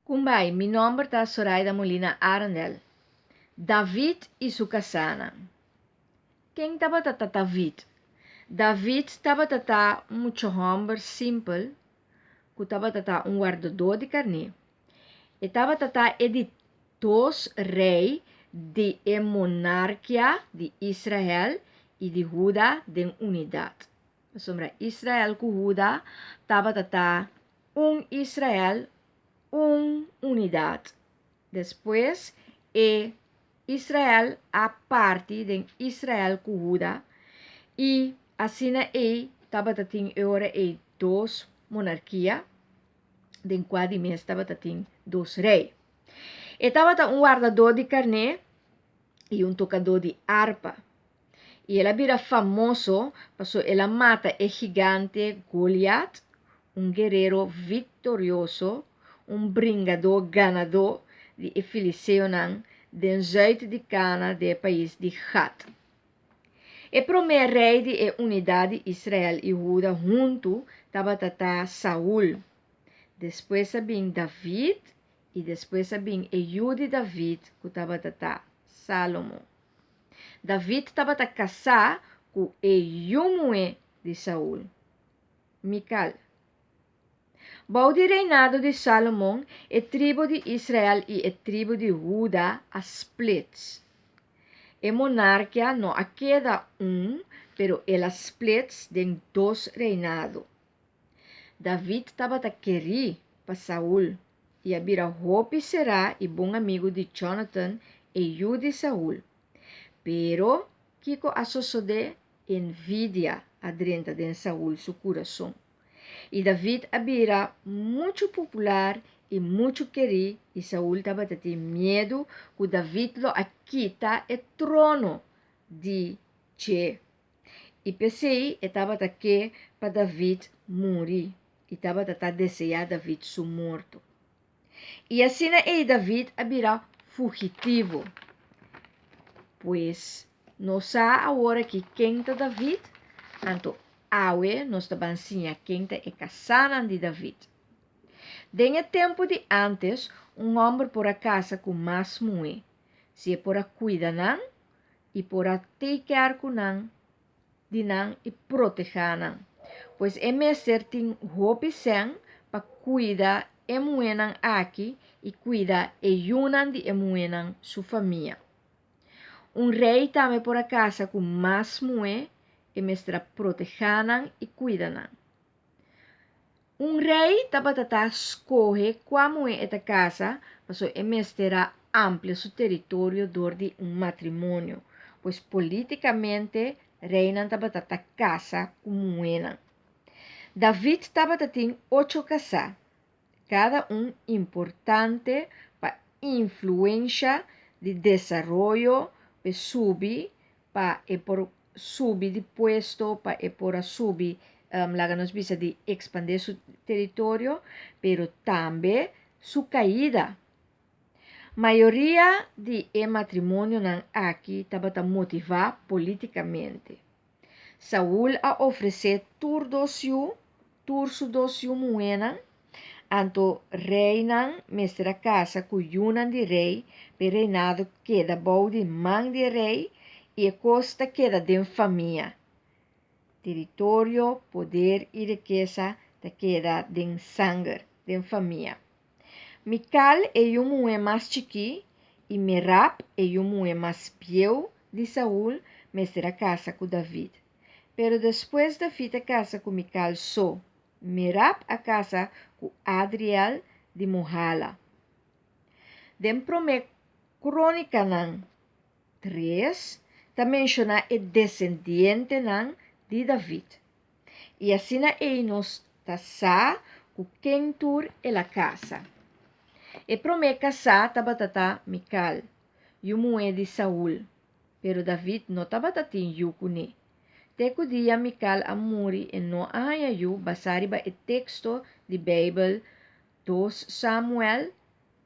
Kumbai, mi nòmber ta Soraida Molina Arendel. David i su kasánan. Ken tabata ta David? David tabata ta un mucha hòmber simpel ku tabata ta un wardadó di karné. E tabata ta e di dos rei di e monarkia di Israel i di Huda den unidat. Pasobra Israel ku Huda tabata ta un Israel, un unidat. Despues e Israel a parti den Israel ku Huda i asina ei tabata tin e ora ei dos monarkia den kua di mes tabata tin dos rei. E tabata un wardadó di karné i un tokadó di arpa. I el a bira famoso paso el a mata e gigante Goliat, un guerero viktorioso, un bringadó ganadó di e filisteonan den zùit di Kana den e pais di Gat. E promé rei di e unidat di Israel i Huda huntu tabata ta Saul. Despues a bin David i despues a bin e yu di David ku tabata ta Salomo. David tabata kasá ku e yu muhé di Saul, Mikal. Bou di reinado di Salomon, e tribu di Israel i e tribu di Huda a splits. E monarkia no a keda un, pero el a splits den dos reinado. David tabata kerí pa Saul i a bira hopi será i bon amigu di Jonatan, e yu di Saul. Pero, kiko a sosodé? Envidia a drenta den Saul su kurason. I David a bira muchu popular i muchu kerí, i Saul tabata tin miedu ku David lo a kita e trono di dje. I p'esei e tabata ke pa David muri, i tabata ta deseá David su morto. I asina ei David a bira fugitivo. Pues, nos sa awor aki ken ta David, anto awe nos ta ban siña ken ta e kasánan di David. Den e tempu di ántes, un hòmber por a kasa ku mas muhé, si e por a kuida nan i por a take care ku nan di nan i protehá nan. Pues e mester tin hopi sèn pa kuida e muhénan aki i kuida e yunan di e muhénan su famia. Un rei tambe por a kasa ku mas muhé, e mester a protehá nan i kuida nan. Un rei tabata ta skohe kua muhé e ta kasa pasobra e mester a amplia su teritorio dor di un matrimonio, pues polítikamente reinan tabata ta kasa ku muhénan. David tabata tin ocho kasá, kada un importante pa influensha di desaroyo p'e subi pa e por subi di puesto, pa e por a subi, laga nos bisa di ekspandé su teritorio, pero tambe su kaida. Mayoria di e matrimonionan aki tabata motivá polítikamente. Saul a ofresé tur dos yu, tur su dos yu muhénan, anto reinan mester a kasa ku yunan di rei p'e reinado keda bou di man di e rei i e kos ta keda den famia. Teritorio, poder i rikesa ta keda den sanger, den famia. Mikal, e yu muhé mas chikí, i Merab, e yu muhé mas bieu di Saul, mester a kasa ku David. Pero despues David a kasa ku Mikal so. Merab a kasa ku Adriel di Mohala. Den Promé Krónikanan tres ta menshoná e desendientenan di David. I asina ei nos ta sa ku ken tur el a kasa. E promé kasá tabata ta Mikal, yu muhé di Saul. Pero David no tabata tin yu kuné. Te ku dia Mikal a muri e no a haña yu basá riba e teksto di Beibel Dos Samuel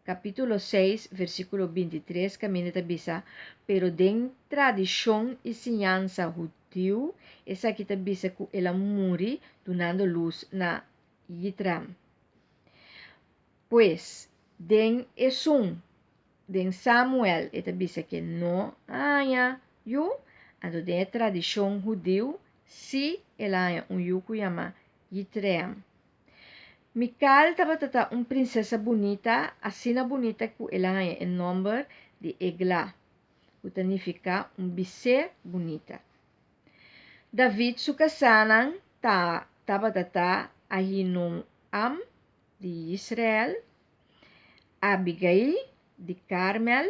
kapítulo seis versíkulo bintitres kaminda ta bisa, Pero den tradishon i siñansa hudiu esaki ta bisa ku el a muri dunando lus na Yitram. Pues. Den esun, den Samuel, e ta bisa ku e no a haña yu, anto den e tradishon hudiu sí el a haña un yu ku yama Yitream. Mikal tabata ta un prinsesa bunita, asina bunita ku el a haña e nòmber di Eglá, ku ta nifiká un bisé bunita. David su kasánan ta tabata ta Ahinoam di Yisrael, Abigail di Karmel,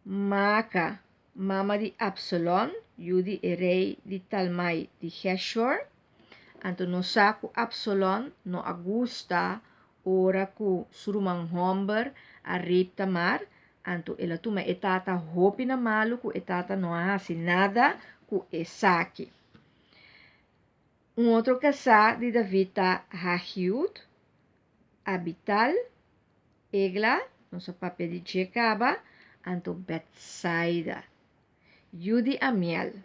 Maaka, mama di Absalon, yu di e rei di Talmai di Geshur. Anto nos sa ku Absalon no a gusta ora ku su ruman hòmber a rip Tamar, anto el a tuma e tata hopi na malu ku e tata no a hasi nada ku esaki. Un otro kasá di David ta Hagiud, Abital, Egla, nos a papia di dje kaba, anto Betsaida, yu di Amiel.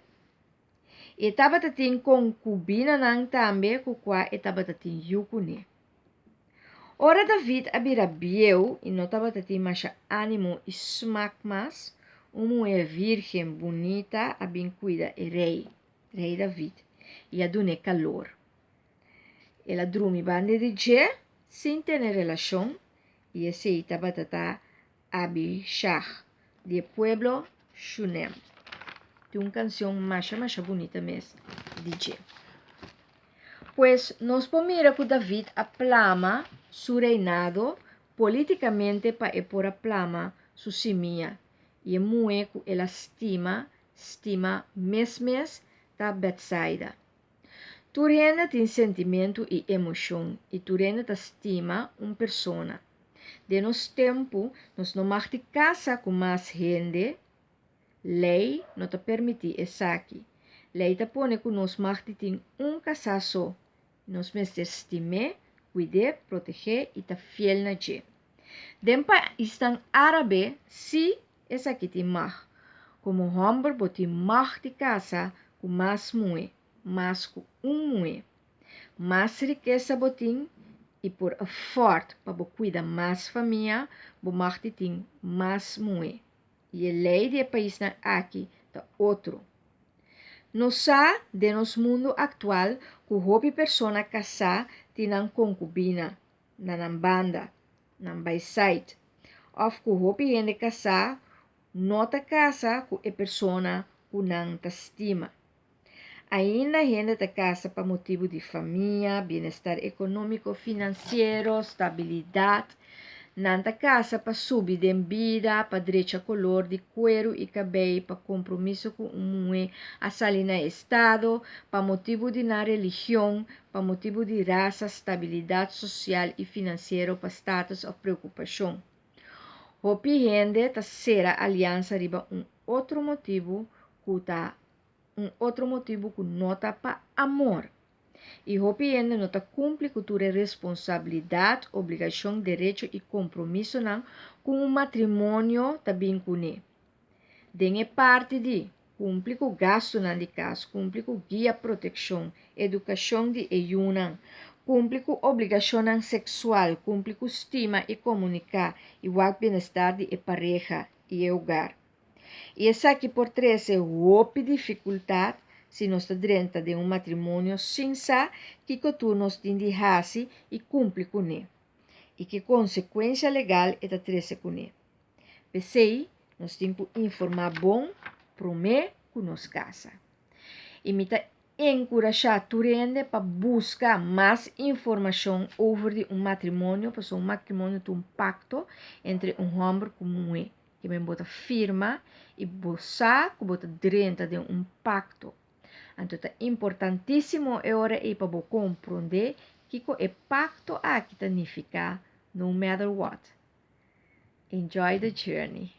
I e tabata tin konkubinanan tambe ku kua e tabata tin yu kuné. Ora David a bira bieu i no tabata tin masha ánimo i smak mas, un muhé vírgen bunita a bin kuida e rei. Rei David, i a dun'é kalor. El a drumi banda di dje sin tene relashon, i esei tabata ta Abishag, di e pueblo Shunem. Tin un kansion masha masha bunita mes di dje. Pues, nos por mira ku David a plama su reinado polítikamente pa e por a plama su simia, i e muhé ku el a stima Stima mes mes ta Betsaida. Tur hende tin sentimentu i emoshon i tur hende ta stima un persona. Den nos tempu nos no mag di kasa ku mas hende, lei no ta permití esaki. Lei ta pone ku nos mag di tin un kasá so. Nos mester stim'é, kuid'é, proteg'é i ta fiel na dje. Den paisnan árabe sí esaki tin mag. Komo hòmber bo tin mag di kasa ku mas muhé, mas ku un muhé. Mas rikesa bo tin i por afford pa bo kuida mas famia, bo mag di tin mas muhé. I e lei di e paisnan aki ta otro. Nos sa den nos mundu aktual ku hopi persona kasá tin nan konkubina, na nan banda, nan by side, of ku hopi hende kasá no ta kasa ku e persona ku nan ta stima. Ainda hende ta kasa pa motibu di famia, bienestar ekonómiko, finansiero, stabilidat. Nan ta kasa pa subi den bida, pa drecha kolor di kueru i kabei, pa kompromiso ku un muhé a sali na estado, pa motibu di nan religion, pa motibu di rasa, stabilidat sosial i finansiero, pa status òf preokupashon. Hopi hende ta sera aliansa riba un otro motibu ku ta un otro motibu ku no ta pa amor. I hopi hende no ta kumpli ku tur e responsabilidat, obligashon, derecho i kompromisonan ku un matrimonio ta bin kuné. Den e parti di kumpli ku gastunan di kas, kumpli ku guia protekshon, edukashon di e yunan, kumpli ku obligashonnan seksual, kumpli ku stima i komuniká i wak bienestar di e pareha i e hogar. I esaki por trese hopi difikultat si nos ta drenta den un matrimonio sin sa kiko tur nos tin di hasi i kumpli kuné i ki konsekuensha legal e ta trese kuné. P'esei, nos tin ku informá bon promé ku nos kasa. I mi ta enkurashá tur hende pa buska mas informashon over di un matrimonio, pasobra un matrimonio ta un pakto entre un hòmber ku muhé. Ke men bo ta firma i bo sa ku bo ta drenta den un pakto. Anto ta importantísimo e ora ei pa bo komprondé kiko e pakto aki ta nifiká no matter what. Enjoy the journey.